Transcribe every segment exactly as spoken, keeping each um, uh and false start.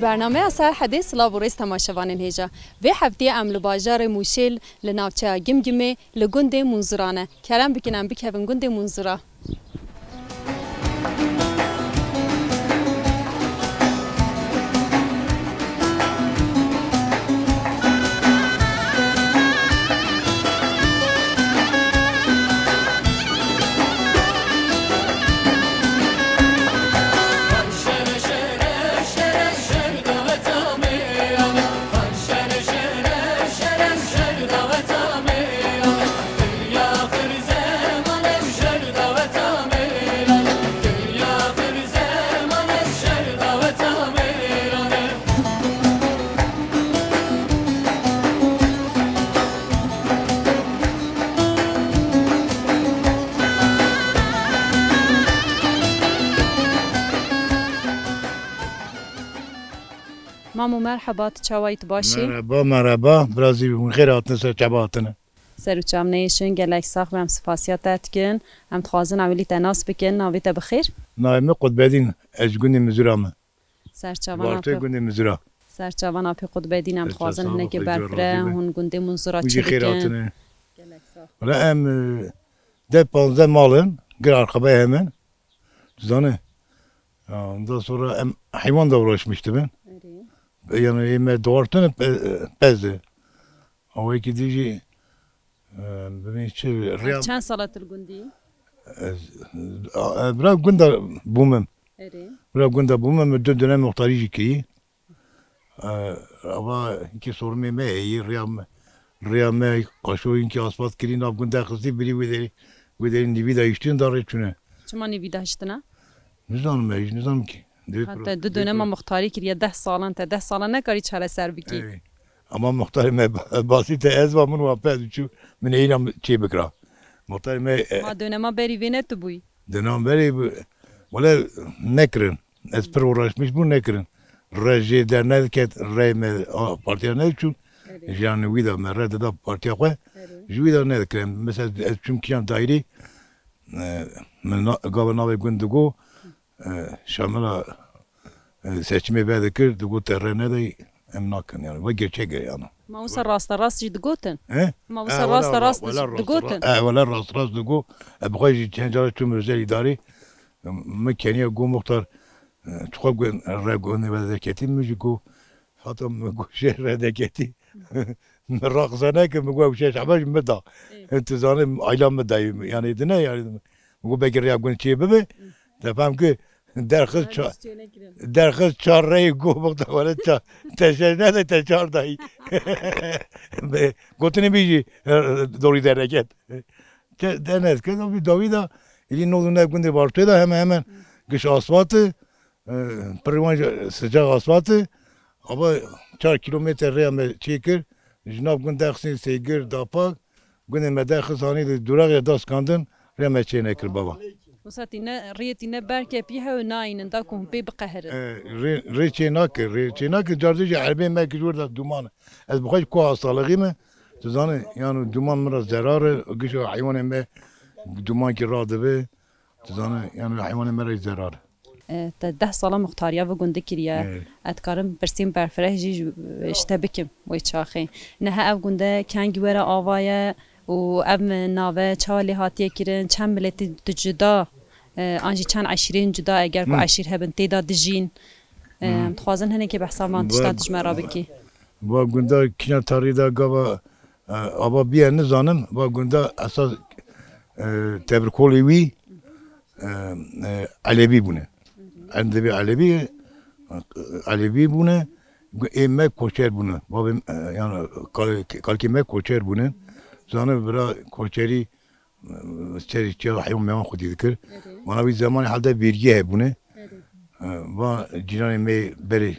Bernameya Serhedê silav û rêz temaşevanên hêja. Vê heftiyê em li bajarê Mûşê li navçeya Gimgimê li gundê Munzura ne. Kerem bikin em bikevin gundê Munzura. Mamo, merheba, tu çawa yî, tu baş î? Merheba, merheba. Birazî hûn xêr hatine, ser çava hatine. Ser û çav neyêşin, gelek sax be, em spasiya te dikin. Em dixwazin ewilî te nas bikin, navê te bi xêr? Navê min Qutbedîn, ez ji gundê Mizura me. Serçavan Bartê apê. Gundê Mizura. Serçavan apê Qutbedîn, em dixwazin hinekê berfireh hûn gundê Munzura çi dikin? Gelek sax. Wala em, e, deh panzdeh mal in, gir arxebeyê hemen. Tu zanî? Ya, ondan sonra em heywan da uğraşmıştı ben. Erê. Yani me doğurtun pe-, pezdi. Awayekî dî jî, e, bimî çi, riya. Çend sala tu li gundî? Ez, e, bira gunda bûmim. Erê. Bira gunda bûmim, du dönem muxtarî jî kirî. E, ava iki sorumê me heye, riya me, riya me qaşo inki asfalt kirî, nav gunda xistî, birî wê derî, wê derî nîvî da hiştin da rê çûne. Çima nîvî da hiştina? Nizanim ez, nizanim ki. Hatta du dönema muxtarî kiriye, deh salan te, deh salan nekarî çareser bikî. Evet. Ama muxtarê me ba-, basî te ez va min wa pez çû, min êyîna çê bikira. Muxtarê me, e, Ma dönema berî vê ne tu bûyî? Dönema berî bi-, wele nekirin. Ez pir uğraşmış bû nekirin. Re jê dernediket, rey me a partiya neçûn. Evet. Jiyan wî de me re dida partiya xwe. Evet. Ji wî de nedikirin. Mesela ez çûm kiyan daîrî, e, min na-, gava navê gund digo, e, Şamila, e, seçimê vedikir, digo te re nedey, em nakin yani. Ve gerçek e yani. Ma wisa rasterast jî digotin? He? Ma wisa rasterast digotin? E, wele rasterast digo. E, bi xwe jî çend cara çûm özel îdarî. Min keniya go muxtar, e, çiqo re gonê vedeketî, min jî go, hata min go şê redeketî. Min raxze neke, min go ew şeş hebe ji min da. Ê. Tu zanî, ayla min dayî, yani dine, yani min go belkî rêya gund çê bibe. Ê. Te fem ki derxiz ça-, derxiz çar reyê go bixda wele ça-, te şeş nede, te çar dayî. Gotinê min jî, e, dorî dereket. Te, te nediket, o bir dawî da, ilî nod û neh gundê Bartoyê da hemen hemen giş asfaltı, e, pir wan jî sıcak asfaltı. Ava çar kilometre rêya me çêkir, ji nav gund Dexsîn, Sêgir, Dapak, gundê me Dexis hanî li duraxê da skandin, rê me çê nekir baba. Wisa tîne, rê tîne berkepî hew nayînin, da ku hûn pê biqehirin. E, rê, rê çê nakir, rê çê nakir, cardê jî erbê me ki ji wir de duman. Ez bi xwe jî ku hastalığı me, tu zanî, yani duman min re zerar e, gişo heywanê me duman ki radibe, tu zanî, yani heywanê me re zerar e. E, te deh sala muxtariya vê gundê kiriye. Evet. Ez dikarim pirsên berfireh jî ji, ji te bikim wê çaxê. Niha ev gunde kengî were ava ye û ev nave çawa lê hatiye kirin, çend miletî di cuda, e, an jî çend eşîrên cuda eger ku Hı. eşîr hebin tê de dijîn. E, Hı. em dixwazin hinekê behsa van tiştan tu ji me re bikî. Va gunda kîna tarî de gava, e, ava bîye nizanim, va gunda esas, e, tevrikolê wî, e, e, Elevî bûne. Endevê Elevî, e, Elevî bûne, gu-, ê me koçer bûne. Bavê, e, yani kal-, kalkê me koçer bûne. Zanî vira koçerî, e, serî çiya heywan mewan xwedî dikir. Erê. Wana wî zemanê helde vergî hebûne. Erê. E, va cîranê me berê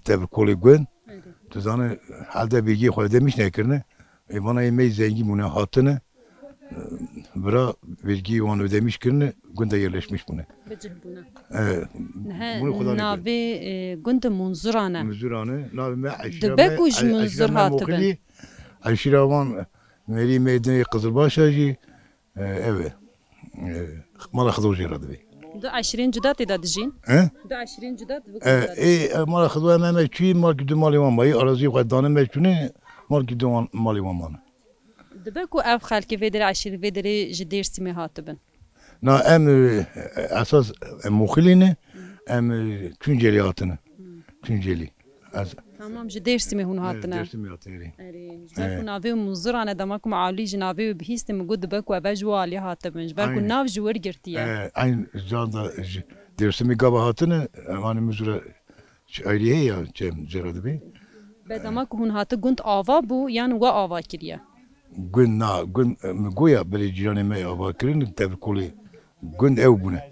tevrikolê gund. Erê. Tu zanî helde vergî xwe ödemiş nekirine. Ê vana ê me zengî bûne hatine. Vira vergî wan ödemiş kirine, gunda yerleşmiş bûne. Bicih bûne. Evet. Nihe navê, e, gund Munzura ne. Munzura ne. Navê me eşîra me, ku ji Munzur hatibin. Eşîra wan merî me dinê Qizilbaşa jî, e, ev e. E, mala Xizir jê re divê. Du eşîrên cuda tê de dijîn? He? Du eşîrên cuda di vê E, gundê de ê, dijîn. e, mala Xizwa me, me çûyî, malkî du malê wan mayî, arazî xwe dane me çûnê, malkî du wan, malê wan mane. Dibe ku ev xelkê vê derê, eşîrê vê derê ji Dêrsimê hatibin? Na, em, e, esas, e, Moxilî ne, em, e, Tuncelî hatine. Tuncelî. Ez Tamam, ji Dêrsimê hûn hatine. Dêrsimê hatine. Erê, ji ber ku navê wî Munziran e, dema ku me alî ji navê wî bihîstî, min got dibe ku ev ji wî alî hatibin. Ji ber ku Aynen. nav ji wir girtiye. E, eyn can da ji Dêrsimê gava hatine, em anî Muzura Çi ayrî heye ya, çem cera dibê? Be dema ku hûn hati gund ava bû, yan we ava kiriye? Gund na, gund, e, min goya belê cîranê me ava kirin, tevkolê gund ew bûne.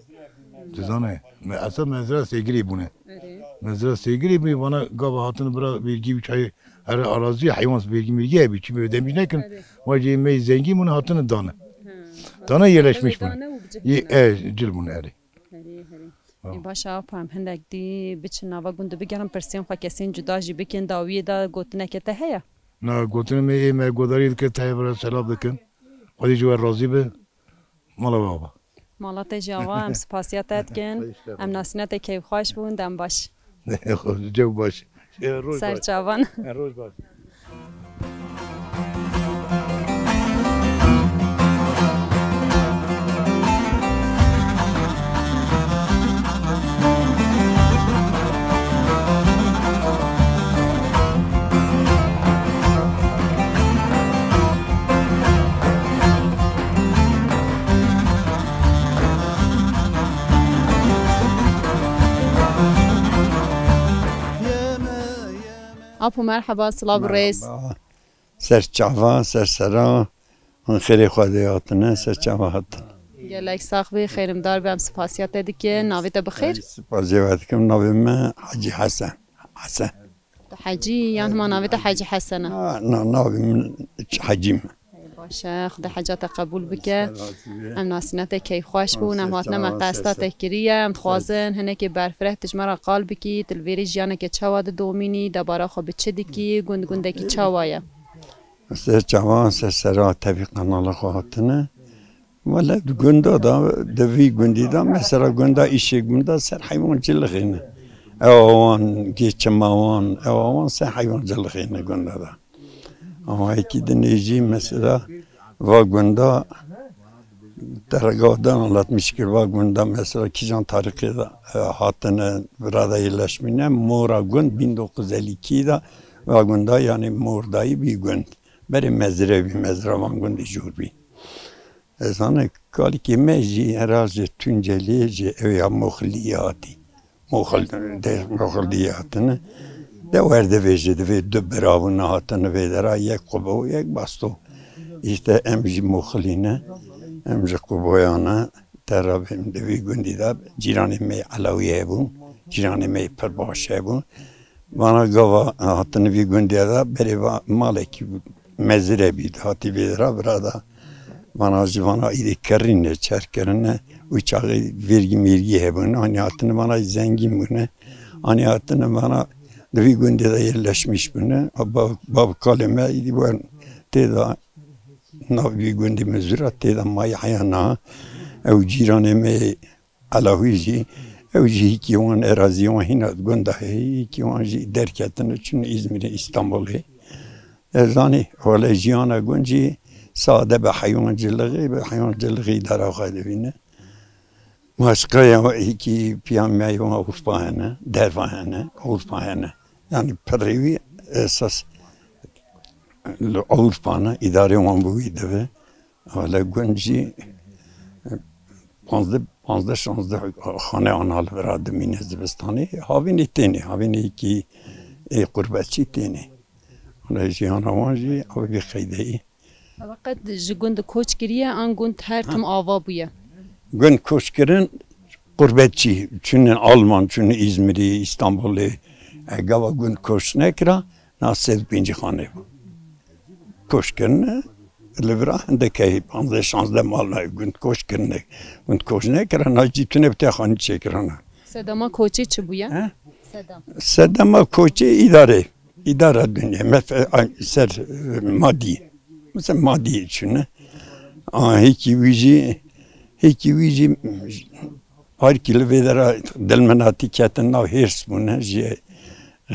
Tu zane, me esa mezra Sêgirê bûne. Erê. Mezra Sêgirê bû, vana gava hatin bira vergî û çayê here arazî, heywan vergî mirgî hebî, çi bê demî nekin, Erê. wa cê me zengî bûne, hatine dane. Hı. Dane yerleşmiş bûne. Dane û bi cih Ye, bûne. e, cil bûne, erê. Herê, herê. Ha. Ê, baş e, apa, em hindek dî biçin nava gund û bigerin, pirsên xwe kesên cuda jî bikin, dawiyê de gotineke te heye? Na, gotinê me, ê me godarî dike, te bira selam dikin. Xwedî ji we razî be. Mala we ava. Mala te jî ava, em spasiya te dikin. Xwedî ji te razî be. Em nasîne te keyfxweş bûn, dem baş. Cew baş. E, roj baş. Serçavan. E, roj baş. Apo merheba, silav û rêz. Merheba. Ser çava, ser sera, hûn xêrê Xwedê hatine, ser çava hatin. Gelek sax bî, xêrimdar be, em spasiya te dikin. Navê te bi xêr? Ez spasiya we dikim, navê min Hecî Hesen. Hesen. Tu Hecî yan hima navê te Hecî Hesen e? Na, na, navê min Hecî me. Ey, baş e, Xwedê heca te qebûl bike. Em nasîna te keyfxweş bûn, em hatine me qesta te kiriye. Em dixwazin hinekê berfireh tu ji me re qal bikî, tu li vêrê jiyaneke çawa didomînî, debara xwe bi çi dikî, gund gundekî çawa ye? Ser çavan, ser sera tevî qenala xwe hatine. Wele di gunda da, di vî gundî da, mesela gunda îşê gunda ser heywan cilixîne. Ew awan, gê çima wan, ew awan ser heywan cilixîne gunda da. Ama yekî dinê jî mesela va gunda derga da anlatmış kir, va gunda mesela kîjan tarîxê de, e, hatine, vira da yerleşmîne, mora gund bin dokuz yüz elli iki de va gunda yani mordayî bî gund. Berê mezre bî, mezra van gundê jor bî. Ez zane kalikê me jî herhalde ji Tuncelê, ji ew ya Moxiliyê hatî. Moxil, de, Moxiliyê hatine. De wer divê jî divê du bira bûne hatine vê dera, yek Qubo, yek Basto. Îşte em jî Moxilî ne, em ji Quboyan e. Te re bêm di vî gundî de cîranê me Elawî hebûn, cîranê me pir baş hebûn. Vana gava hatine vî gundê de berê va malekî mezire bî, hatî vê dera bira da. Vana ji vana îdî kerîne, çer kirine, wî çaxê vêrgî mêrgî hebûne, anî hatine vana zengîn bûne, anî hatine vana di vî gundê de yerleşmiş bûne. Bav, bav kalê me îdî wer tê de nav vî gundê Mizûra tê de mayî heya niha. Ew cîranê me Elahûyî jî, ew jî hîkî wan erazî wan hîna di gunda heye, hîkî wan jî derketine çûne Îzmîrê, Îstanbulê. Ez zanî, wele jiyana gund jî sade be heywan cilixê, be heywan cilixê îdara xwe dibîne. Başqa ya hîkî piya me wan Ewropa hene, derva hene, Ewropa hene. Yani pirê wî esas li Ewropa ne, îdarê wan bi wî dibe. Wele gund jî, e, panzdeh, panzdeh şanzdeh xane ana li vira dimîne zivistanê. Havînê tênê, havînê yekî ê qurbetçî tênê. Wele jiyana wan jî ew vî qeydeyî. Ew qet ji gund koç kiriye, an gund her tim ava bûye? Gund koç kirin, qurbetçî, çûne Alman, çûne Îzmirî, Îstanbulê. E, gava gund koç nekira, na sed û pêncî xanê bû. Koç kirine, li vira hindek heye, panzdeh şanzdeh mal ne, gund koç kirine. Gund koç nekira, na jî tune bi te xanî çêkirana. Sedema koçê çi bûye? He? Sedem. Sedema koçê îdare. Îdara dinya, mef-, ay, ser, e, madî. Mesela madî çûne. A, hêkî wî jî, hêkî wî jî Parkî li vê dera dil min hatî ketin nav hêrs bûne ji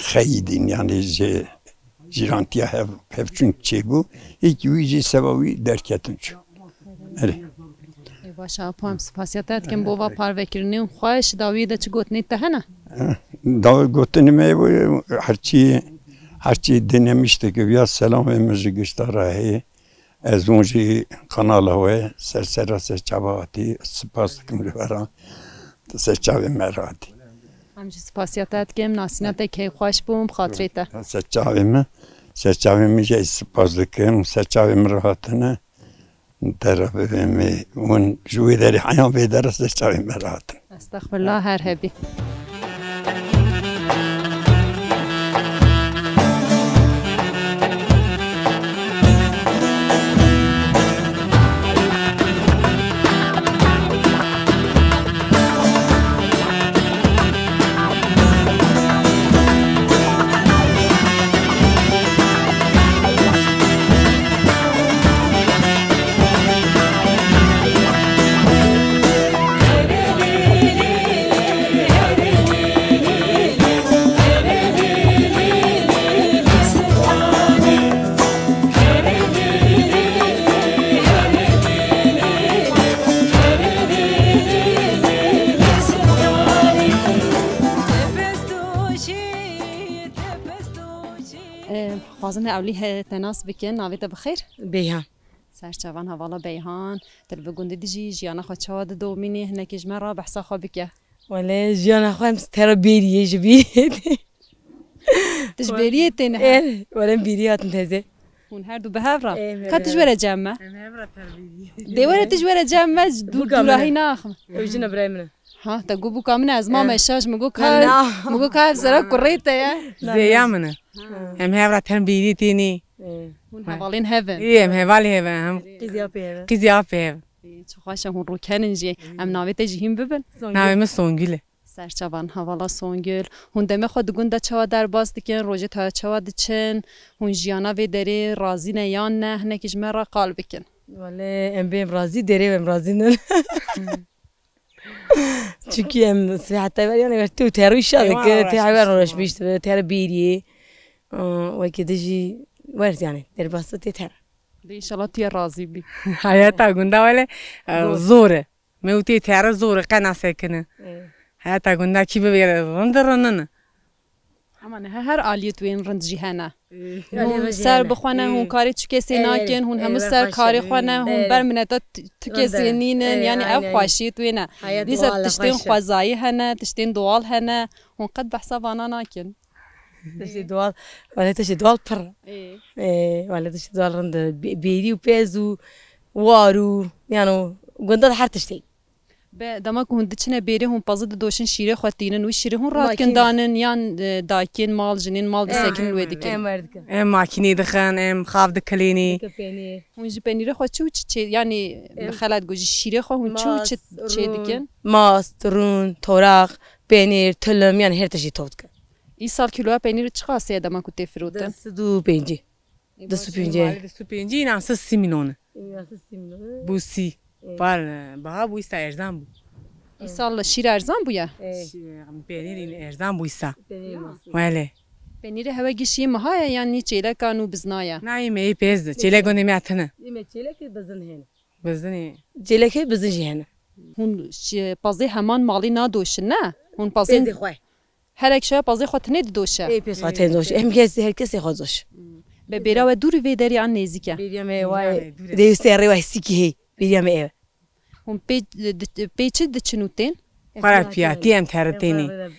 xeyîdîn, yanî ji cîrantiya hev, hevçûn çêbû. Hêkî wî jî seba wî derketin çû. Erê. Ê, baş e, Apo, em spasiya te dikin bo va parvekirinê û xweş, dawiyê de çi gotinê te hene? Eh, daw gotinê me bû, herçî, herçî dinlemiştik, ya selamê min ji gişta re heye. Ez hûn jî kanala we ser sera ser çava hatî spas dikim ji we re. Ser çavê me re hatî. Em jî spasiya te dikim, nasîna te keyfxweş bûm, bi xatirê te. Ser çavê min, ser çavê min jî ez spas dikim, ser çavê min re hatine. Dera bibê me, hûn ji wê derê heyan vê dera ser çavê me re hatin. Estexfirullah, her hebî. Em, xwazin ewlî he te nas bikin, navê te bi xêr? Bêhan. Serçavan hevala Beyhan, tu li vê gundê dijî, jiyana xwe çawa didomînî, hinekî ji me re behsa xwe bike. Wele jiyana xwe em tera bêriyê ji bîrê tê. Tu ji bêriyê tê ne? Eh, wele em bêriyê hatin teze. Hûn her du bi hev re? Eh, em Ka tu ji hev re. were cem me? Em hev re terbîriyê. Dê were tu ji were cem me, ji dû Buka min e. dûrahî naxim. Ew jina birayê min e. Ha, te got bûka min e, ez mame Eh. şaş, min got ka, Na. min got ka ev sera kurê te ye. Zêya min e. Ha. Em hev re terbîriyê tênê. Eh. Hûn hevalên hev in. Ê, em hevalê hev in, em Qîzî apê hev in. qîzî apê hev. Ê, çi xweş e, hûn rûkenin jî. Em navê te jî hîn bibin. Songül. Navê min Songül e. Serçavan hevala Songül. Hûn demê xwe di gund de çawa derbas dikin? Rojê te çawa diçin? Hûn jiyana vê derê razî ne yan ne? Hinekî ji me re qal bikin. Wele em bêm razî, derê em razî nin. Çunkî em sibê heta ver, yanî, tu terû şa Eyvallah, dike, te hever uğraşmış. Uğraşmış, te bêriyê. Aa, wekî de jî wer, yanî, derbas tê ter. De înşallah tu yê razî bî. Hayata gunda wele, e, Zor. zor e. Me û tê tere zor e, qe nasekine. Evet. Hayata gunda kî bibêre rind e, rind e. Ama niha her aliyê tu yên rind jî hene. Ee. Hûn ser bixwe ne, hûn karê çi kesê nakin, hûn hemû ser karê xwe ne, hûn ber mineta tu kesê nînin, yanî ev xweşiyê tu ne. Dîsa tiştên xwezayî hene, tiştên doğal hene, hûn qet behsa vana nakin. Tiştê doğal, wele tiştê doğal pir. Ê. Ê, wele tiştê doğal rind e. Bê-, bêrî û pez û war û, yanî, gunda de her tiştê. Be, dema ku hûn diçine bêrê, hûn pezî didoşin, şîrê xwe tînin, wî şîrê hûn radikin danin, yan, e, dayikên mal, jinên mal disekinin wê dikin? Em wer dikin. Em makînê dixin, em xav dikilênê. Dike penîr. Hûn ji penîrê xwe çi û çi çê, yanî, em, bi xelat got, ji şîrê xwe hûn çi û çi çê dikin? Mast, rûn, toraq, penîr, tilim, yanî her tiştî top dikin. Îsal kîloya penîrê çiqasê ye dema ku tê firotin? Du sed û pêncî. Ê, Du sed û pêncî. Malê du sed û pêncî, înan sed sî mînon e. Înan sed sî mînon e. Bû sî. Ê. Par, e, biha bû, îsa erzan bû. Îsal şîr erzan bûye? Ê. Şî-, penîr în erzan bû îsa. Penîr masî. Wele. Penîrê hewe gişî miha ye yan nî çêlekan û bizna ye? Na, yê me yê pez de. Çêlek gondê me hatine. Yê me çêlekê bizin hene. Bizinê. Çêlekê bizin jî hene. Hûn şi-, pezê heman malî nadoşin, ne? Hûn pezên Pezê xwe. Herek şewe pezê xwe tinê didoşe. Ê, pez xwe tenê doşe. Em kes, her kesê xwe doş. Be bêra we dûr vê derê an nêzîk e? Bêriya me waye. Dê serê we sîkî hê. Bêriya me ev. Hûn pê, di, pê çi diçin û tên? Xwe re piyatî em teritênî.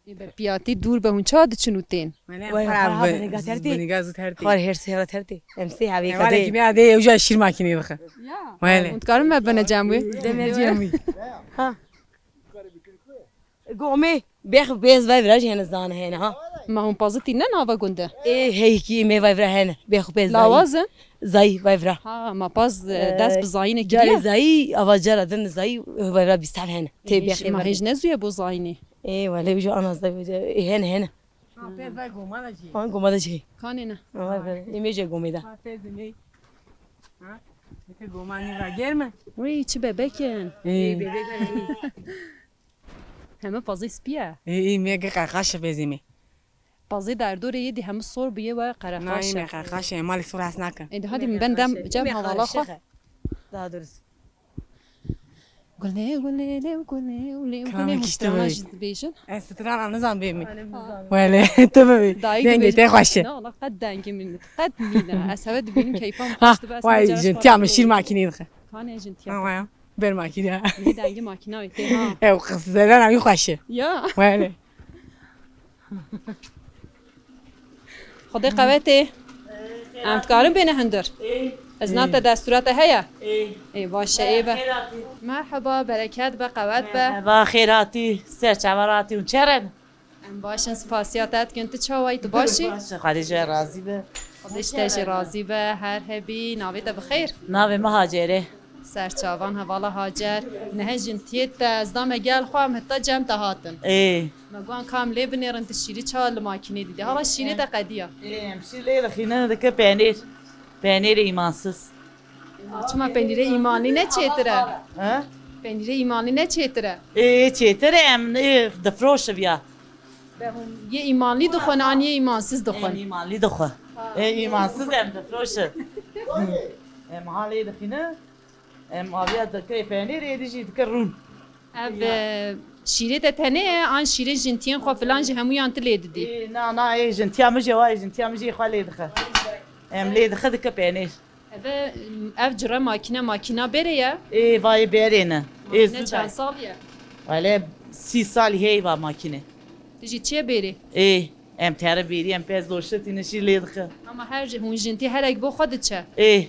Ê, be piyatî dûr be hûn çawa diçin û tên? Wele em xwe re bi-, bi nîga zû tertê. Xwe re her sê re tertê. Em sê hevê kadê. Wele kî me adê ew jî şîr makînê dixe. Ya. Wele. Hûn dikarin me bine cem wê? Deme cem wî. Ha. Gomê, bêx û pêz vay vira jî hene zan hene ha. Ma hûn pazitî ne nava gunde? Ê, heyî kî me vay vira hene. Bêx û pêz zayî. Lawaz in? Zayî vay vira. Ha, ma paz, e, dest bi zayînê kiriye? Carê zayî, ava cara din zayî, vay vira bîst hene. Tê bêxê ma hêj nezûye bo zayînê? Ê, wele, wî jî ana zayî, ê, hene, hene. Ha, pêz vay goma da jî. Ha, goma da jî. Kanê ne? Ha, vay vira. Ê, me jî gomê da. Ha, pêz ê me. Ha? Gomanî ra germ e. Wî çi bebek in. Ê. Ê, bebek in. Heme pazê spî ye. Ê, ê, me ge qeqaşe bezê me. Pazê derdorê yê dî heme sor bûye we qereqaşe. Nayê me qeqaşe, malê sor hes nakin. Ê, di hadî min ben dem cem hevala xwe. Daha doğrusu. Gulê, gulê, lê, gulê, lê, gulê, Kamê kişte strana bibê. Jî dibêjin. Ez strana nizam bê min. Wele, tu bibî. Dayî dengê dibêjin. Te xweş e. Na, wala qet dengê min, qet nîne. Ez heve dibînim keyfa min xweş dibe, ez vay, jin tiya min şîr makînê dixe. Kanê jin tiya. Ha, waya. Ber makîne. Nî dengê makîna wê tê, ha. Ew qız zerena wî xweş e. Ya. Wele. Xwedê qewetê. Em dikarin bêne hundir? Ê. Îzna te, destûra te heye? Ê. Ê, baş e, ê be. Xêr hatî. Merheba, bereket be, qewet be. Merheba, xêr hatî, ser çava hatî û çere? Em baş in, spasiya te dikin. Tu çawa yî, tu baş î? Baş e, Xwedê ji we razî be. Xwedê ji te jî razî be, her hebî, navê te bi xêr. Navê min Hacer e. Ser çavan hevala Hacer. Nihe jin tiyê te, ez dame gel xwe, em heta cem te hatin. Ê. Me got ka em lê binêrin, tu şîrî çawa li makînê didî? Hala şîrê te qediya. Ê, em şîr lê dixînin, dike penêr. Penêrê îmansiz. Çima penîrê îmanlî ne çêtir e? He? Penîrê îmanlî ne çêtir e? Ê, çêtir e, em, ê, difroşin ya. Be hûn yê îmanlî dixwin an yê îmansiz dixwin? Em îmanlî dixwin. Ê, îmansiz em difroşin. Em halê dixînin. Em aviya dike penêr, êdî jî dike rûn. Ev, e, şîrê te tenê ye, an şîrê jintiyên xwe filan jî hemûyan tu lê didî? Ê, na, na, ê jintiya min jî wa, ê jintiya min jî xwe lê dixe. Em lê dixe dike penêr. Ev, ev cire makîne, makîna berê ye? Ê, vayê berê ne. Ê, makîne çend salî ye? Wele sî salî heye va makîne. Tu jî çiye bêrî? Ê. Em tere bêrî, em pez doşitîne şîr lê dixe. Ama her ji hûn jintî herek bo xwe diçe. Ê.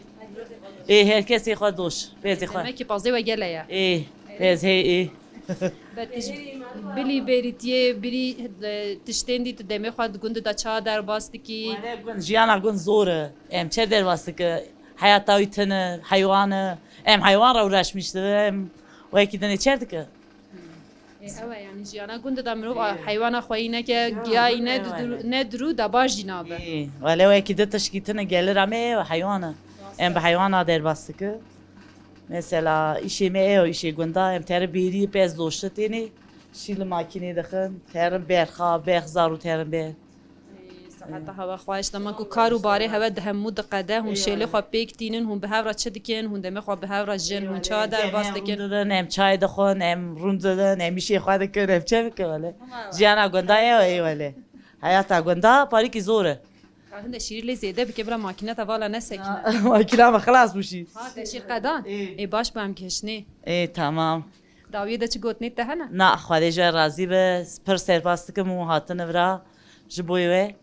Ê, her kesê xwe doş, pezê xwe. Demek ki pazê we gele ye. Ê, pez hê, ê. Be tu ji bilî bêrîtiyê, birî, e, tiştên dî tu demê xwe di gund de çawa derbas dikî? Wele gund, jiyana gund zor e. Em çer derbas dike? Heyata wî tune, heywan e. Em heywan re uğraşmış dibe, em wekî dinê çer dike? Ê, ew e, yanî jiyana gund de mirov a heywana xweyî neke, giyayî ne dirû, ne dirû de baş jî nabe. Ê, wele wekî di tişkî tune gelira me ew heywan e. Em bi heywana derbas dike. Mesela îşê me ew, îşê gunda, em terin bêrî pez doşitênê, şî li makînê dixin, terin berxa, berx zar û terin ber. Ê, siheta hewe xweş, dema ku kar û barê hewe di hemû diqede, hûn şêlê xwe pêk tînin, hûn bi hev re çi dikin, hûn demê xwe bi hev re jin, hûn çawa derbas dikin? Em didin, em çay dixwin, em rûn didin, em îşê xwe dikin, em çi bikin wele? Jiyana gunda ye, ê wele. Heyata gunda parîkî zor e. Ka hinde şîrî lê zêde bike, bila makîna te vala nesekine. Makîna me xilas bû şîr. Ha, te şîr qedan? Ê. Ê, baş bû, em kişnê. Ê, tamam. Dawiyê de çi gotinê te hene? Na, Xwedê ji we razî be. Pir serpas dikim û hatine vira ji bo wê.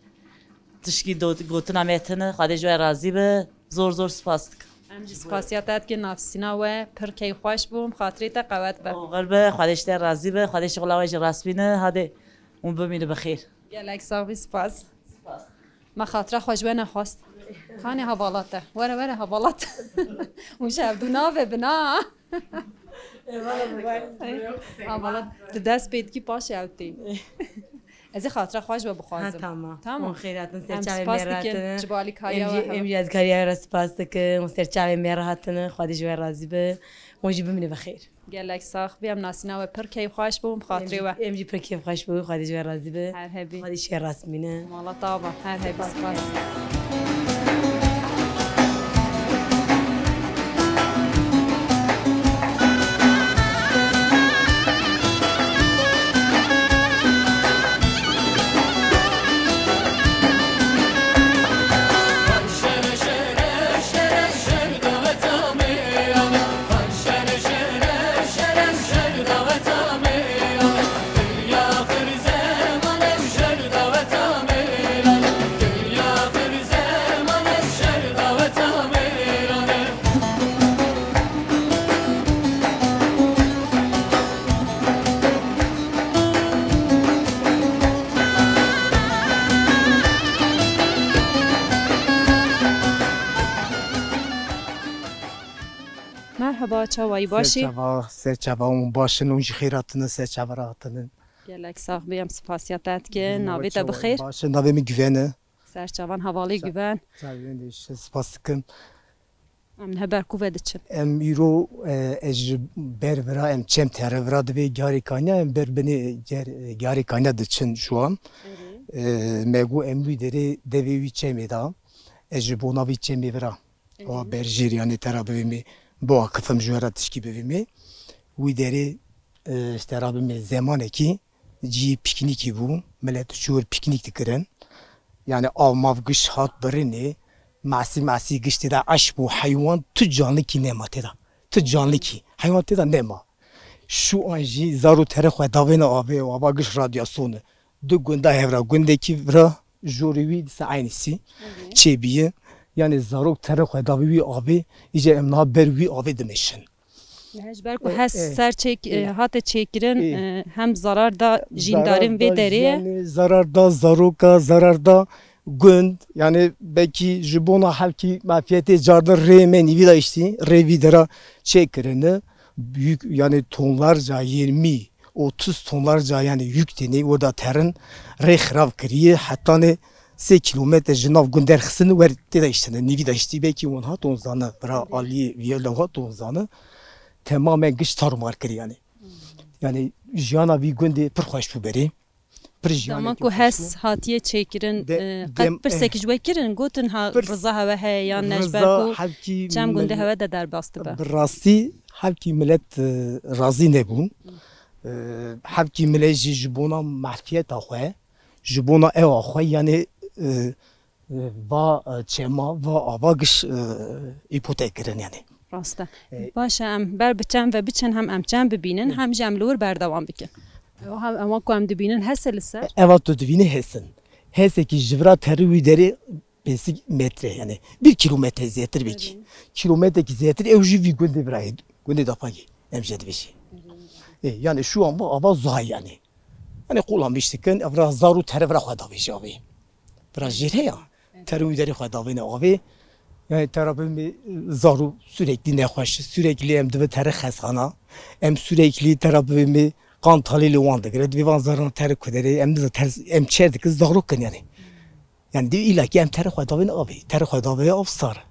Tişkî do-, gotina me tine. Xwedê ji we razî be. Zor zor spas dikim. Em jî spasiya te dikin, navsîna we pir keyfxweş bûm. Xatirê te qewet be. Oxir be, Xwedê ji te razî be. Xwedê şixula we jî rast bîne. Hadê hûn bimîne bi xêr. Gelek sax bî, spas. Spas. Me xatira xwe ji we nexwest. Kanê hevala te. Were, were hevala te. Hûn ji hevdû navê bina. Hevala tu dest pê dikî, paşê ew tê. Ez ê xatira xwe ji we bixwazim. Ha, tamam. Tamam. Hûn xêr hatin, ser çavê me re hatine. Em spas dikin ji bo alîkariya we. Em jî, em jî alîkariya we re spas dikin. Hûn ser çavê me re hatine. Xwedê ji we razî be. Hûn jî bimîne bi xêr. Gelek sax bî, em nasîna we pir keyfxweş bû, bi xatirê we. Em jî, em jî pir keyfxweş bû, Xwedê ji we razî be. Her hebî. Xwedê ji we rast bimîne. Mala te ava, her hebî, spas. Merheba, çawa yî, baş î? Ser çava, ser çava, hûn baş in, hûn jî xêr hatine, ser çava re hatine. Gelek sax bî, em spasiya te dikin. Navê te bi xêr? Baş e, navê min Güven e. Ser çavan hevalê Güven. Çavên de spas dikim. Em li heber ku ve diçin. Em îro, e, ez ji ber vira, em çem tere vira divê Garê Kanya, em ber binê ger-, Garê Kanya diçin şu an. E, me got em wî derê devê wî çemê da. Ez ji bona vî çemê vira. Wa berjêr, yanî tera bivîmê, biakifim ji we re tişkî bivîmê. Wî derê, e, ji tera bivîmê zemanekî cî pîknîkî bû. Milet çû wir pîknîk dikirin. Yanî av mav giş hat birinê. Masî masî giş tê de eş bû. Heywan tu canlikî nema tê de. Tu canlikî. Heywan tê de nema. Şu an jî zar û terê xwe davêne avê û ava giş radyasyon e. Du gunda hevra, gundekî vira jorê wî dîsa eynîsî çêbîye. Yanî zarok terê xwe davê wî avê, îca em niha ber wî avê dimeşin. Ji ber ku E, hes e, ser çêk-, e, e. hate çêkirin, E. e, hem zarar da jîndarên Zarar vê da derê ye. jiyanê, zarar da zaroka, zarar da gund. Yanî belkî ji bona hevkî mafiyetê cardin rê me nîvî da îştî, rê vî dera çêkirine. Büyük, yanî tonlarca, yirmi, otuz tonlarca yanî yük tênê orada terin rê xirab kiriye. Hetanê sê kilometre ji nav gund derxistin wer tê de îştine. Nîvî de îştî belkî wan hat on zane. Bira aliyê viya lewha ton zane. Temamen giş tarumar kir yanî. Yanî jiyana vî gundê pir xweş bû berê. Pir jiyanekî Dema ku xweş hes bû. hatiye çêkirin, De-, e, qet dem-, pirsekî eh. ji we kirin, gotin ha Pirs-, riza hewe heye yan ne ji ber Riza ku hevkî çem gundê mil-, hewe de derbas dibe. Bi rastî hevkî milet, e, razî nebû. E, hevkî milet jî ji bona mafiyeta xwe, ji bona ewa xwe, yanî, e, e, va, e, çema, va ava giş, e, îpotek kirin yanî. Rast e. E, Baş e, em ber bi çem ve biçin, hem em çem bibînin, Hı. hem jî em li wir berdewam bikin. Ewa, em ku em dibînin hese li ser. Eva tu dibînî hesin. Hesekî ji vira terî wî derê pêsik metre, yanî bir kilometre zêtir bikî. Hı hı. Kilometrekî zêtir ew jî vî gundê vira ye. Gundê dapagî. Em jê dibêjî. Hı hı. E, yanî şu an va ava zuhay yanî. Yanî qulamiş dikin, ev ra zar û terî vira xwe davêjî avê. Vira jêr heye. Terî wî derê xwe davêne avê. Yanî tera bivê me zar û sürekli nexweş, sürekli em dibe terî xesxana. Em sürekli tera bivê me qan talî li wan digire. Divê van zaran terî kuderê, em diza ters, em çer dikin, zarok kin yanî. Yanî divê îlakî em terî xwe davêne avê. Terî xwe davê av sar.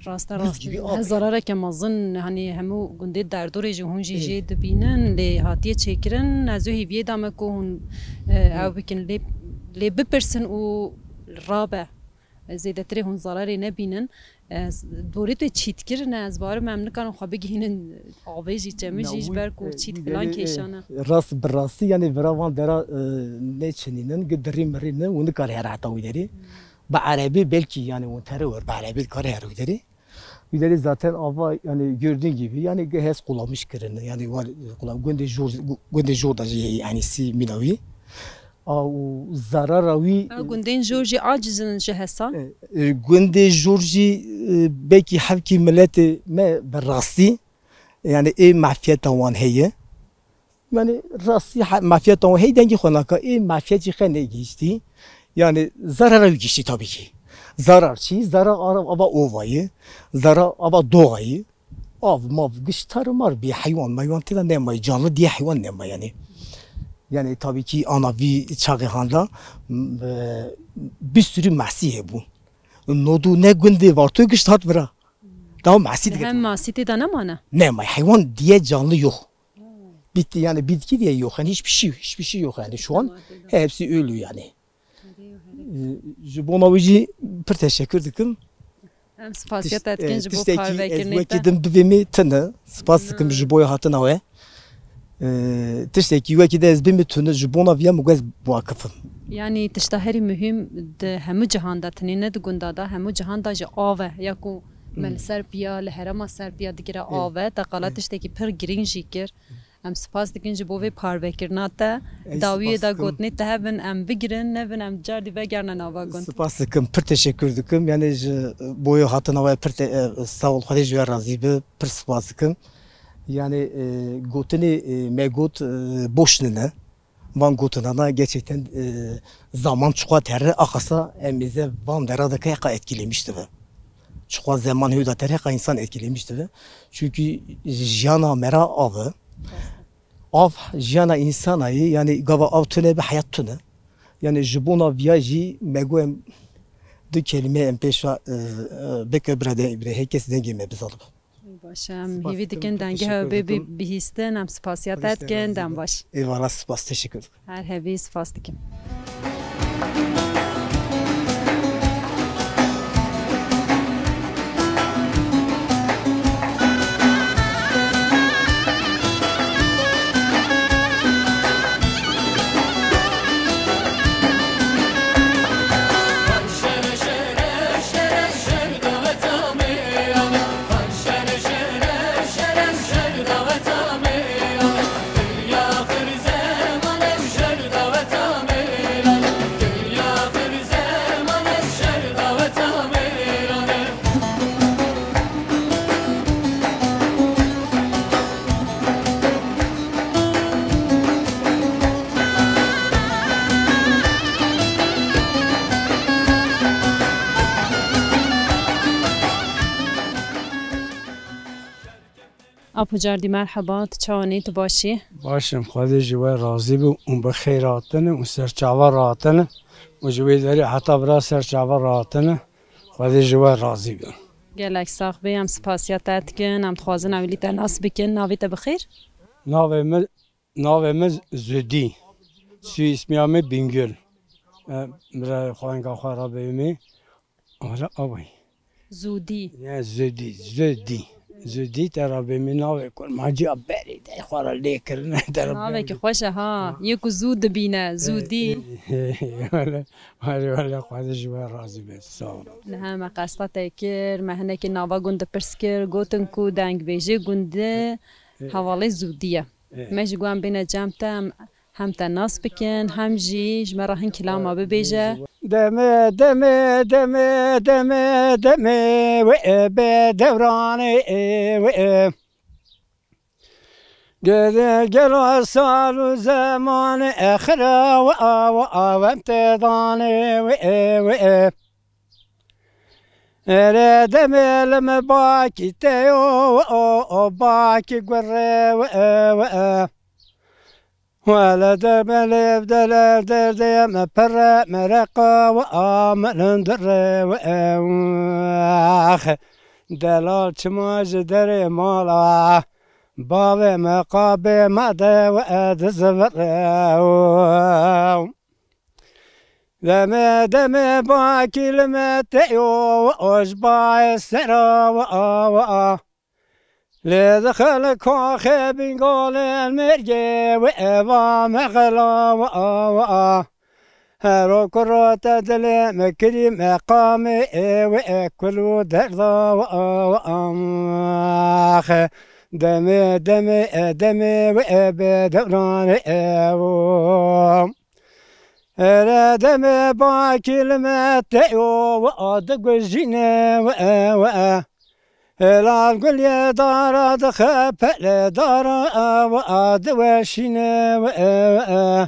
Rast e, Buz rast gibi e. av He yani. zarareke mezin, hani hemû gundê derdorê jî hûn jî Ê. jê dibînin, lê hatiye çêkirin. Ez ê hêviyê da me ku hûn, e, Hı. ew bikin, lê, lê bipirsin û rabe. Zêdetirê hûn zararê nebînin. Ez, dorê tu çît kirine, ez barim em nikarin xwe bigihînin avê jî, çemê Na, jî, ji wî, ber ku e, çît wî filan derê, e, kêşan e. rast bi rastî, yanî vira van dera, e, neçinînin, gi dirî mirî ne, û nikare here heta wî derê. Bi erebî belkî, yanî hûn tere wer, bi erebî dikare here wî derê. Wî derê zaten ava, yanî gördüğün gibi, yanî gi hes qulamiş kirine, yanî war, qulam-, gundê jor, gundê jor da jî, yanî sî mîna wî. A, û zarara wî Ew gundên jor jî aciz in ji hesan? E, e, gundê jor jî, e, belkî hevkî miletê me bi rastî, yanî ê mafiyeta wan heye. Yanî rastî he-, mafiyeta wan hey dengê xwe naka, ê mafiyet jî xwe negihîştî. Yanî zarara wî gihîştî tabii ki. Zarar çi? Zarar ara-, ava ova ye. Zarar ava doğa ye. Av, mav, giş tar û mar bî, heywan, meywan tê de nema, canlı diye heywan nema yanî. Yanî tabii ki ana vî çaxê handa, m-, e, bir sürü masî hebû. Nodû ne gundê Vartoy giş hat vira. Daha masî Li dige. hem masî tê de nemane? Nema, heywan diye canlı yok. Bit-, yani bitki diye yok. Yani hiçbir şey, hiçbir şey yok yani şu an. Tamam, tamam. Hepsi ölü yani. Ee, ji bona wî jî pir teşekkür dikim. Em spasiya Tiş-, te dikin e, ji bo tiştekî ez parvekirinê wekî te. din bivê me tune. Spas dikim Na. ji boya hatina we. Ee, tiştekî wekî de ez bimî tune ji bona viya min got ez biwakifim. Yanî tişta herî muhîm di hemû cihan de, tinê ne di gunda de, hemû cihan de ji av e. Ya ku me Hmm. li ser piya, li herêma ser piya digire Ê. av e, te qala Ê. tiştekî pir girîng jî kir. Em spas dikin ji bo vê parvekirina te. Ez Dawiyê spas de dikim. gotinê te hebin, em bigirin, nebin, em cardî vegerine nava gund. Spas dikim, pir teşekkür dikim. Yani ji boyu hatina we pir te-, e, sağ ol, Xwedê ji we razî bi, pir spas dikim. Yani, e, gotinê, e, me got, e, boş nine. Van gotinana gerçekten, e, zaman çiqas tere akasa em êze van dera de heqa etkilemiş dibe. Çiqas zaman hewda tere heqa insan etkilemiş dibe. Çünkü jiyana mera av e. Av jiyana insana ye, yani gava av tune be heyat tune. Yani ji bona viya jî me got em du kelîme em pêş ve, e, e, bike bira de-, bira her kes dengê me bizanibe. Baş e, em Spas hîvî dikim, dikin çok dengê teşekkür hev bê ederim. Bihîstin, em spasiya te dikin, dem baş. Eyvallah, spas, teşekkür ederim. Her hebî, spas dikim. Apo Cardî, merheba, tu çawan î, tu baş î? Baş im, Xwedê ji we razî be û bi xêr hatine û ser çava re hatine û ji wê derê heta vira ser çava re hatine. Xwedê ji we razî be. Gelek sax bî, em spasiya te dikin, em dixwazin ewilî te nas bikin, navê te bi xêr? Navê min, navê min Zudî. Soyismiya min Bingöl. E, bira xwenga xwe re bêmî. Wala away. Zûdî. Ya Zudî, Zudî. Zudî te re bêmî navê kurmanciya berê de xwe re lê kirine te re Navekî bêmî. Xweş e ha. Yê ku zû dibîne, Zûdî. Wala, wala, wala, Xwedê ji we razî be. Sağ ol. Niha me qesta te kir, me hinekî nava gund pirs kir, gotin ku dengbêjê gundê Ê. Hevalê Zûdî ye. Ê. Me ji guan bêne cem te, em hem te nas bikin, hem jî ji me re hin kilama bibêje. Demê, demê, demê, demê, demê, wê bê dewranê, wê. Gede gelo sal û zemanê exira, wê, wê, wê, wê, em tê danê, wê, wê. Ere demê li me bakî te yo, o, o, bakî gurê we, we. Wele de me lêv de lev derdê me pere me reqa we a me lindire we, ax. Delal çima ji derê mala bavê me qabê me de we dizivire. Demê, demê bakî li me te yo, o ji bayê sera wa, wa. Lê dixil kaxê bîngalên mêrgê wê eva mexela wa, wa. Hero kuro te dilê me kirî meqamê ê wê kul û derda wa, wa. Demê, demê, demê wê bê dewranê ew. Ere demê bakî li me te yo, we a digujîne, we, we. Hêlan gulê dara dixe pelê dara, we a diweşîne, we, we.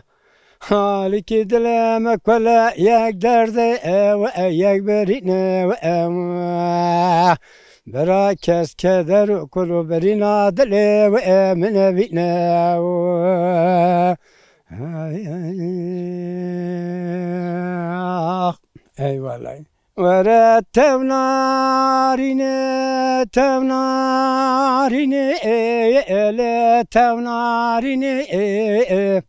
Halîkî dilê me kule yek derdê, we yek birîne, we, we. Bira kes keder û kul û birîna dilê, we min evîne, we. Ay, ay, ax. Eyvallah. Were tev narîne, tev narîne, ê, ê, lê tev narîne, ê, ê.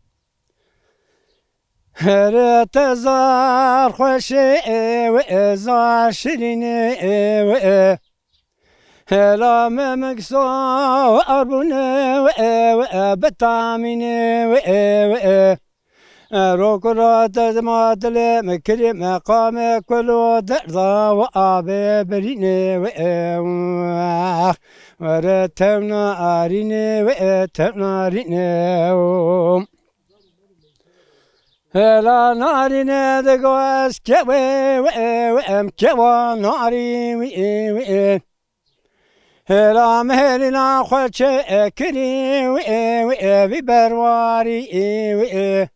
Here te zar xweşe, ê, we, ê, zar şirîne, ê, we, ê. Hela me miksa arbûne we, we, bitamîne we, we. Rokura te dima dilê me kirî meqamê kul û derda we abê birîne we, ax. Were tevna arîne we, tevna rîne. Hela narîne digo ez kewê we, we, em kewa narî we, we. Hela mêrîna xwe çê kirî wê, wê, vî berwarî wê.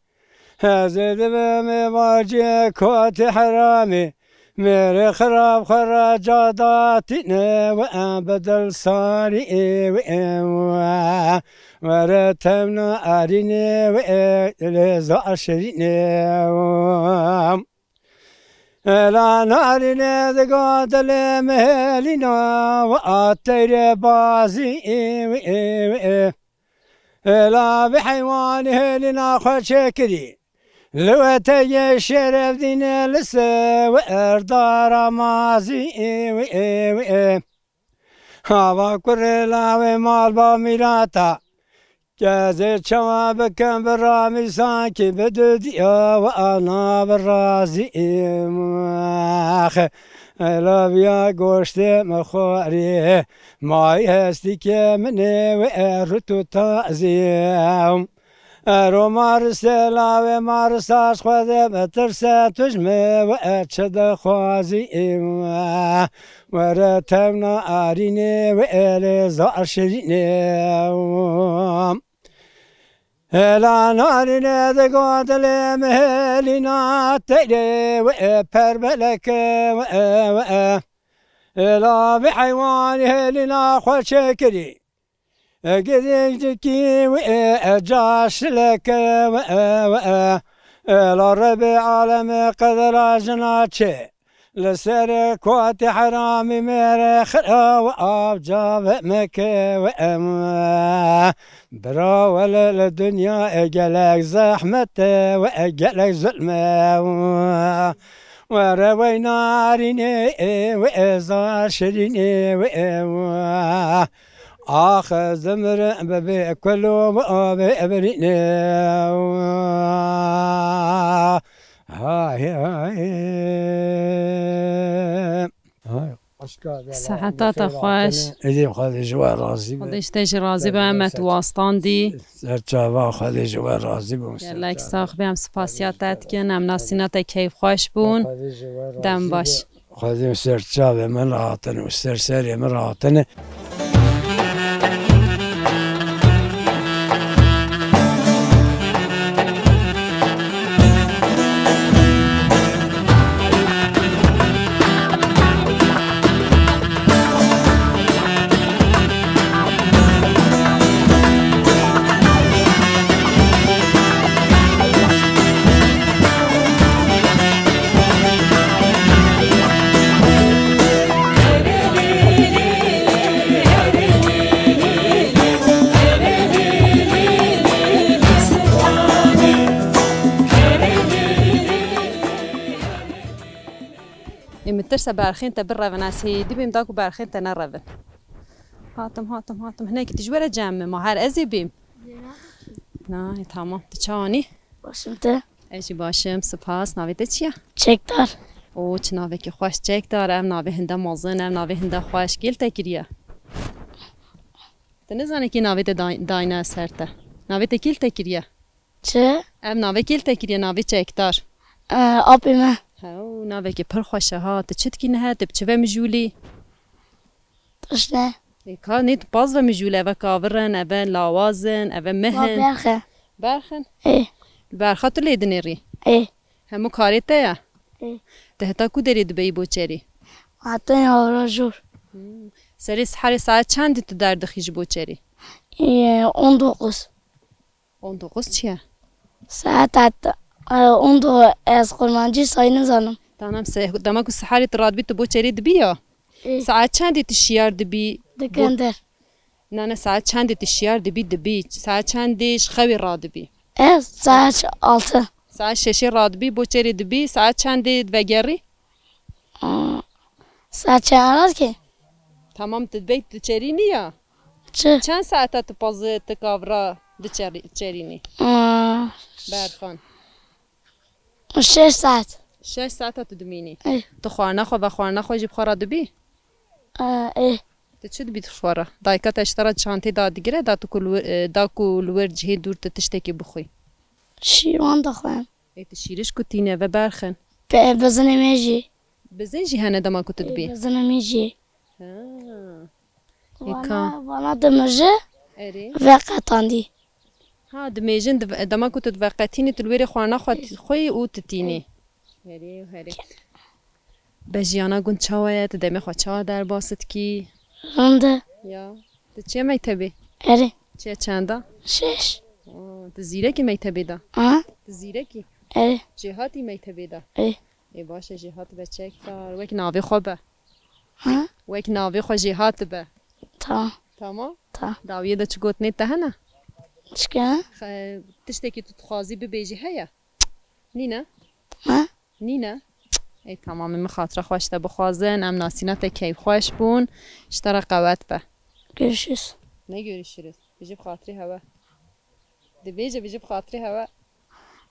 Ez ê divim ê vacê kotê heramê, mêrê xirab xwe re ca datîne wê, em bi dil sarî wê. Were tevna arîne wê, lê zaşirîne wê. Ela narîne diga dilê min hêlîna, we a teyrê bazî, wê, wê. Ela vê heywanî hêlîna xwe çêkirî. Li we teyê şeref dîne li se we erdara mazî, wê, wê. Hava kurê lawê mal ba mîrata. Kezê çawa bikim bi ramî sankî bi dudiya we ana bi razî im. Axe, ela viya goştê min xwarê. May hestî ke min ê we rût û tazî. Ero marise lawê marisa ji Xwedê bitirse, tu ji min we çi dixwazî? Were tevna arînê we lê zar şirînê. Hêla narînê digo dilê min hêlîna, teyrê we perbeleke we, we. Hêla vê heywanî hêlîna xwe çêkirî. Gidêk dikî wê caşileke we, we. La Rebê alemê qedera jina çê. Li serê kotê heramî mêrê xira we avca ve meke we. Bira wele li dinya e gelek zehmet e we gelek zulm e. Were wey narînê we zar şirînê we. Ax ez dimirim bibê kul û bibê birînê. Hay hay. Hay. Seheta te xweş. Êdî Xwedê ji we razî be. Xwedê ji te jî razî be, em me tu wastandî. Ser çava Xwedê ji we razî be. Gelek sax be, em spasiya te dikin, em nasîna te keyfxweş bûn. Dem baş. Xwedê ser çavê min re hatine û ser serê min re hatine. Ê, min tirse berxên te birevin, ez hêdî bêm da ku berxên te nerevin. Hatim, hatim, hatim. Hinekî tu ji we re cem me, ma her ez ê bêm. Na, e, tamam. Tu çawanî? Başim te? Ez jî başim, spas. Navê te çi ye? Çekdar. O, çi navekî xweş, Çekdar. Ev navê hinde mezin, ev navê hinde xweş. Kê li te kiriye? Tu nizane kê navê te day-, dayne ser te? Navê te kê li te kiriye? Çi? Ev navê kê li te kiriye, navê Çekdar? E, apê me. Hew, navekî pir xweş e ha. Tu çi dikî nihe? Tu bi çi ve mijûlî? Tişt ne. Ê, ka nê tu paz ve mijûl, eve kavir in, eve lawaz in, eve mih in. Berx e. Berx in? Ê. Li berxa tu lê dinêrî? Ê. Hemû karê te ye? Ê. Tu heta ku derê dibeyî bo çerî? Hatine avra jor. Hmm. Serê siherê saet çendî tu derdixî ji bo çerî? Ê, on dokuz. On dokuz çi ye? Saet hat, e, on dokuz, ez kurmancî sayî nizanim. Tamam, se-, dema ku siherê tu radibî, tu bo çerê dibî ya? Ê. Saet çendê tu şiyar dibî? Bo- Dikender. Na, ne, saet çendê tu şiyar dibî, dibî? Saet çendê ji xewê radibî? Ez saet altı. Saet şeşê radibî, bo çerê dibî, saet çendê vegerî? Aa, saet çend radikî? Tamam, tu dibey tu çerînî ya? Çi? Çend saeta tu pazê, tu kavra diçerî-, çerînî? Aa. Berxan. Şeş saet. Şeş saeta tu dimînî? Ê. Tu xwarina xwe, vexwarina xwe jî bi xwe re dibî? Aa, ê. Tu çi dibî tu xwe re? Dayika te ji te re çantê dadigire, da tu ku li wir, e, da ku li wir cihê dûr tu tiştekî bixwî? Şîrvan dixwim. Ê, tu şîriş ku tîne ve berxin? Pe-, bizinê me jî. Bizin jî hene dema ku tu dibî? Ê, bizinê me jî. Ha. Vana, vana dimije. Erê. Veqetandî. Ha, dimêjin, div-, dema ku tu diveqetînî, tu li wêrê xwarina xwe t-, xweyî û tu tînî. Herê, herê. Be jiyana gund çawa ye? Tu demê xwe çawa derbas dikî? Rind e. Ya. Tu çi ye mektebê? Erê. Çi ye çenda? Şeş. Oo, tu zîrekî mektebê de? Ha? Tu zîrekî? Erê. Jêhatî mektebê de? Ê. Ê baş e, jêhat be çekdar. Wek navê xwe be. Ha? Wek navê xwe jêhat be. Tamam. Tamam? Tamam. Dawiyê de çi gotinê te hene? Çike? Xe-, tiştekî tu dixwazî bibêjî heye? Nîne? Ha? Nîne? Ey tamam, min xatira xwe ji te bixwazin, em nasîna te keyfxweş bûn. Ji te re qewet be. Görüşürüz. Ne görüşürüz? Bijî bi xatirê hewe. Dibêje bijî bi xatirê hewe.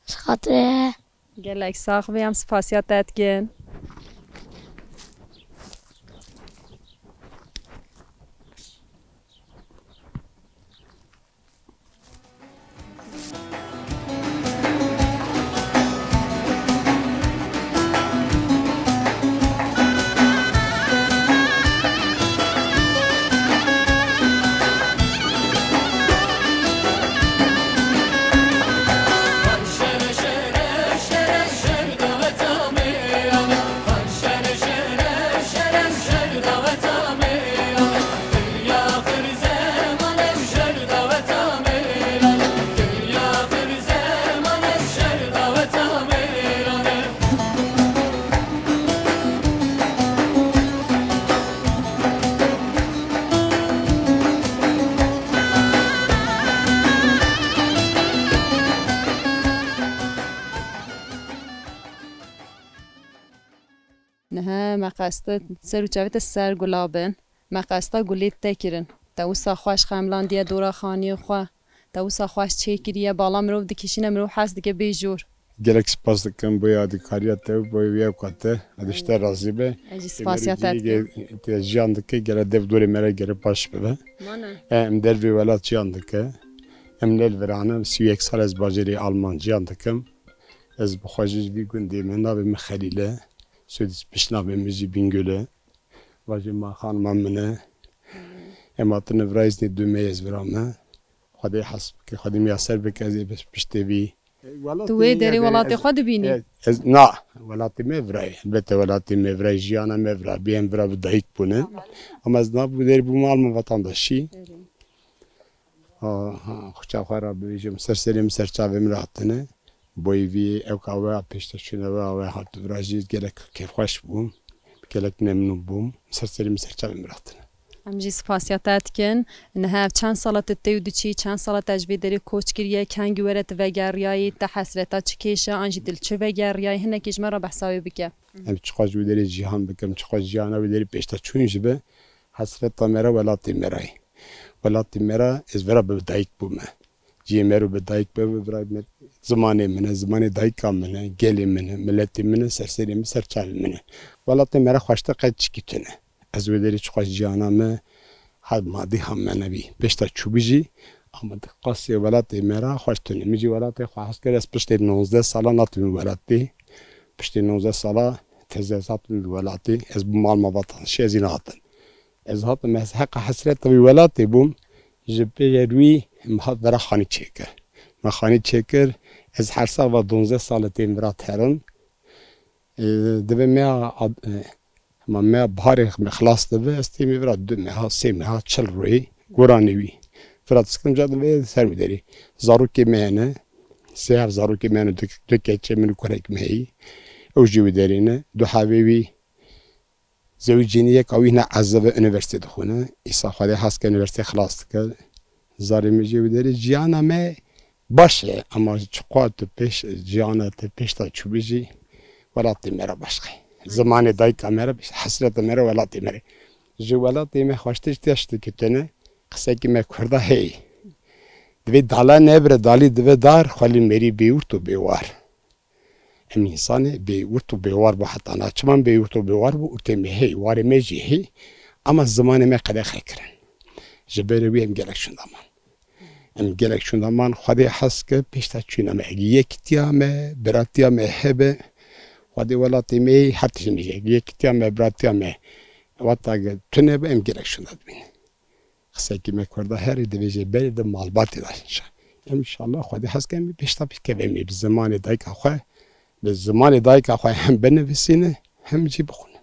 Ji xatirê. Gelek sax bî, em spasiya te dikin. Niha me qesta ser û çavê te ser gula bin. Me qesta gulê te kirin. Te wisa xweş xemlandiye dora xaniyê xwe. Te wisa xweş çêkiriye. Bala mirov dikişîne, mirov hez dike bê jor. Gelek spas dikim bo yadîkariya te û bo wî ewka te. Ed ji te razî be. Ez jî spasiya te dikim. Te jiyan dike, gere dev dorê me re gere baş bibe. Mane. E, em dervê welat jiyan dike. Em ne li vir ane, sî û yek sal ez bajêrê Alman jiyan dikim. Ez bi xwe jî ji vî gundê me, navê min Xelîl e. Soyad piştnavê min jî Bingöl e. Vajê ma xanima min e. Em hatine vira îznê dû me ez vira me. Xwedê hes bike, Xwedê miyaser bike, ez ê piştê vî. Tu wê derê welatê xwe dibînî? E, ez, na, welatê me vira ye. Elbette welatê me vira ye, jiyana me vira bî, em vira bi dayik bûne. Ama ez nav bi derê bûme alma vatandaşî. Ha, ha, xuça xwe re bibêjim, ser serê min, ser çavê min re hatine. Boyî vî ewka we, pêşteçûna we, we hat vira jî gelek kêfxweş bûm. Gelek memnûn bûm. Ser serê min, ser çavê min re hatine. Em jî spasiya te dikin. Niha ev çend sala tu tê û diçî, çend sala te ji vê derê koç kiriye, kengî were tu vegeriyayî, te hesreta çi kêşe, an jî tu li çi vegeriyayî, hinekî ji me re behsa wê bike. Em çiqas ji wê derê cîhan bikim, çiqas cîhana wê derê pêşteçûn jî be, hesreta me re welatê me re ye. Welatê me re ez vira bi dayik bûme. Cihê me re bi dayik bûme, vira me zimanê min e, zimanê dayika min e, gelê min e, miletê min e, ser serê min, ser çavê min e. Welatê me re xweştir qet çikî tune. Ez wê derê çiqas cîhana me ha madî ha menevî pêşta çûbî jî, ama di qasê welatê me re xweş tune. Min jî welatê xwe hez kir, ez piştê nozdeh sala natim wî welatê. Piştê nozdeh sala teze ez hatim wî welatê. Ez bûm alma vatandaşî, ez yî nehatim. Ez hatim, ez heqa hesreta wî welatê bûm. Ji pêşer wî min hat vira xanî çêkir. Me xanî çêkir, ez her sal va donzdeh sal e têm vira terin. E, divê meha ad-, e, hema meha biharê me xilas dibe, ez têmî vira du meha, sê meha, çil rûyê goranê wî. Vira diskirim ca divê ser wî derê. Zarokê me hene, sê hev zarokê me hene, du, du keçê min û kurek me heyî. Ew jî wî derê ne. Du hevê wî zewicîne, yeka wî hine ezive, unîversîte dixwine. Îsa Xwedê hes ke unîversîte xilas dike. Zarê min jî wî derê. Jiyana me baş e, ama çiqas tu pêş, jiyana te pêşta çûbî jî welatê me re başqa ye. Zimanê dayika me re, hesreta me re welatê me re. Ji welatê me xweştir tiştekî tune, qisekî me kurda heye. Divê dala nebire, dalî dibe dar, xwelî mêrî bêwurt û bêwar. Em însanê bêwurt û bêwar bû heta niha. Çima bêwurt û bêwar bû? Urtê me hê, warê me jî hê. Ama zimanê me qedexe kirin. Ji ber wî em gelek şûnda man. Em gelek şûnda man. Xwedê hes ke pêşta çûna me. Yekitiya me, biratiya me hebe. Xwedê welatê me her tişt me. Yekitiya me, biratiya me. Wata ge tune be, em gelek şûnda dibînin. Qisekî me kurda herî dibêje berê di malbatê de şa. Înşallah Xwedê hes ke em pêşta bikeve, em ê bi zimanê dayika xwe, bi zimanê dayika xwe hem binivîsîne, hem jî bixwîne.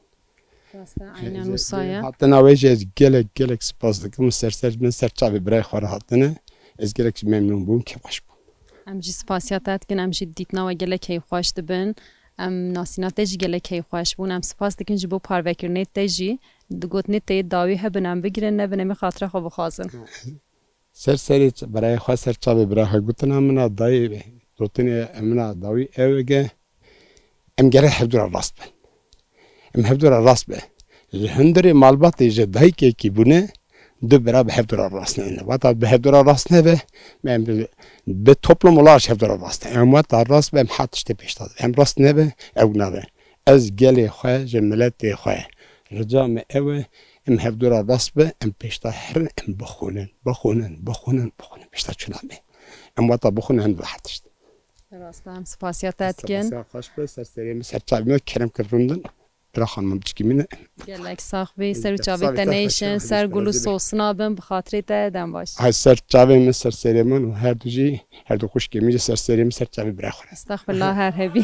Rast e, eynen wisa ye. Hatina we jî ez gelek, gelek spas dikim. Ser ser min, ser çavê birayê xwe re hatine. Ez gelek jî memnûn bûm, kêfxweş bûm. Em jî spasiya te dikin, em jî dîtina we gelek keyfxweş dibin. Em nasîna te jî gelek heyxweş bûn. Em spas dikin ji bo parvekirinê te jî. Di gotinê te yê dawî hebin em bigirin, nebin em ê xatira xwe bixwazin. Ser serê ç-, birayê xwe, ser çavê birayê xwe gotina min a dayê, gotinê min a dawî ew e ke em gerek hevdû re rast bin. Em hevdû re rast bin. Ji hundirê malbatê ji dayikekî bûne, du bira bi hevdû re rast nebe. Wata bi hevdû re rast nebe, em bi, bi toplum û ji hevdû re rast ne. Em wata rast be, em her tiştê pêş de. Em rast nebe, ew nabe. Ez gelê xwe, ji miletê xwe, rica me ew e, em hevdû re rast be, em pêş de herin, em bixwînin, bixwînin, bixwînin, bixwînin, pêş de çûna me. Em wata bixwînin, em bi her tişt. Rast e, em spasiya te dikin. Spasiya xweş be, ser serê min, ser çavê min, kerem kir rûndin. Bira xanima biçikî min e. Gelek sax bî, ser û çavê te neyşin, ser gul û sosina bin, bi xatirê te dem baş. Hay ser çavê min, ser serê min û her du jî, her du xwişkê min jî ser serê min, ser çavê bira xwe. Estexfirullah, her hebî.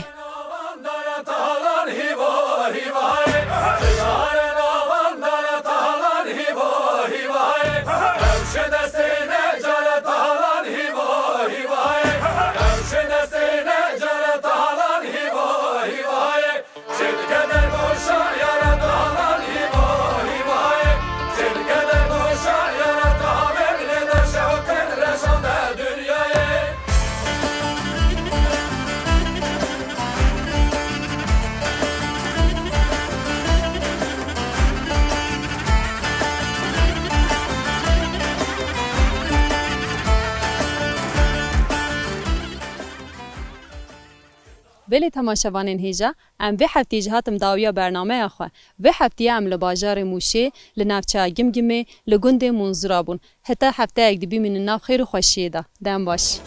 Belê temaşevanên hêja, em vê heftiyê jî hatin dawiya bernameya xwe. Vê heftiyê em li bajarê Mûşê, li navçeya Gimgimê, li gundê Munzura bûn. Heta hefteyek dî bimînin nav xêr û xweşiyê de. Dem baş.